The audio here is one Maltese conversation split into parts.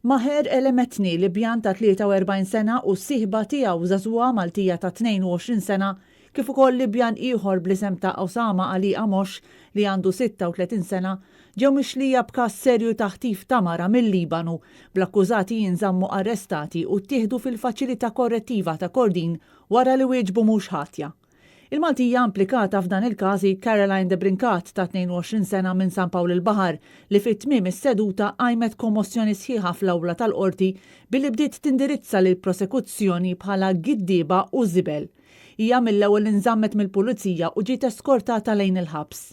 Maher Elemetni, Libjan ta' 43 sena u s-sieħba tiegħu żagħżugħa Maltija ta' 22 sena, kif ukoll Libjan ieħor bl-isem ta' Osama Ali Amosh li għandu 36 sena, ġew mixlija b'każ serju ta' ħtif ta' mara mil-Libanu, bl-akkużati jinżammu arrestati u ttieħdu fil-Faċilità Korrettiva ta' Kordin wara li wieġbu mhux ħatja. Il-Maltija implikata f'dan il-każ hi Caroline Debrincat ta' 22 sena minn San Pawl il-Baħar li fi tmiem is-seduta qajmet kommossjoni sħiħa fl-awla tal-Qorti billi bdiet tindirizza lill-prosekuzzjoni bħala giddieba u żibel. Hija mill-ewwel inżammet mill-Pulizija u ġiet eskortata lejn il-ħabs.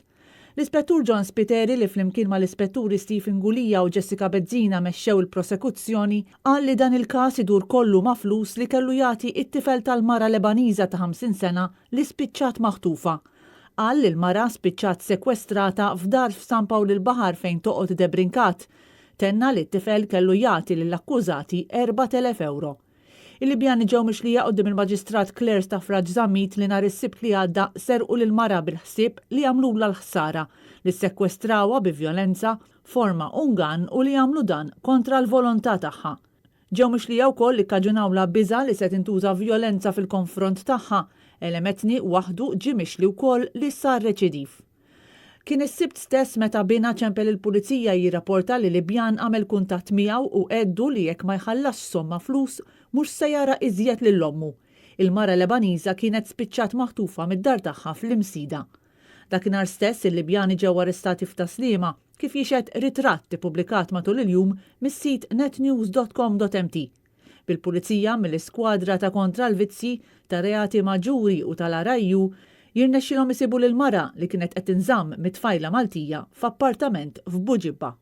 L-Ispettur John Spiteri li flimkien mal-Ispetturi Stephen Gulia u Jessica Bezzina mexxew il-prosekuzzjoni, qal li dan il-każ idur kollu ma' flus li kellu jagħti t-tifel tal-mara Lebaniża ta' 50 sena li spiċċat maħtufa. Qal li l-mara spiċċat sekwestrata f'dar f'San Pawl il-Baħar fejn toqgħod Debrincat. Tenna li t-tifel kellu jagħti lill-akkużati 4,000 ewro. Il-Libjani ġew mixlija quddiem il-Maġistrat Claire Stafrace Zammit li nhar is-Sibt li għadda serqu lil mara bil-ħsieb li jagħmlulha l-ħsara, li ssekwestrawha bi vjolenza, forma u ngann u li għamlu dan kontra l-volontà tagħha. Ġew mixlija wkoll li kkaġunawlha biża' li se tintuża vjolenza fil-konfront tagħha. Elemetni waħdu ġie mixli wkoll li sar reċidiv. Kien is-Sibt stess meta binha ċempel il-Pulizija jirrapporta li Libjan għamel kuntatt miegħu u għeddu li jekk ma jħallasx somma flus mhux se jara iżjed lil ommu. Il-mara Lebaniża kienet spiċċat maħtufa mid-dar tagħha fl-Imsida. Dakinhar stess il-Libjani ġew arrestati f'Tas-Sliema, kif jixhed ritratt ippubblikat matul il-jum mis-sit netnews.com.mt. Bil-Pulizija mill-Iskwadra ta' Kontra l-Vizzji, ta' Reati Maġġuri u tal-RIU jirnexxilhom isibu lill-mara li kienet qed tinżamm mit-tfajla Maltija f'appartament f'Buġibba.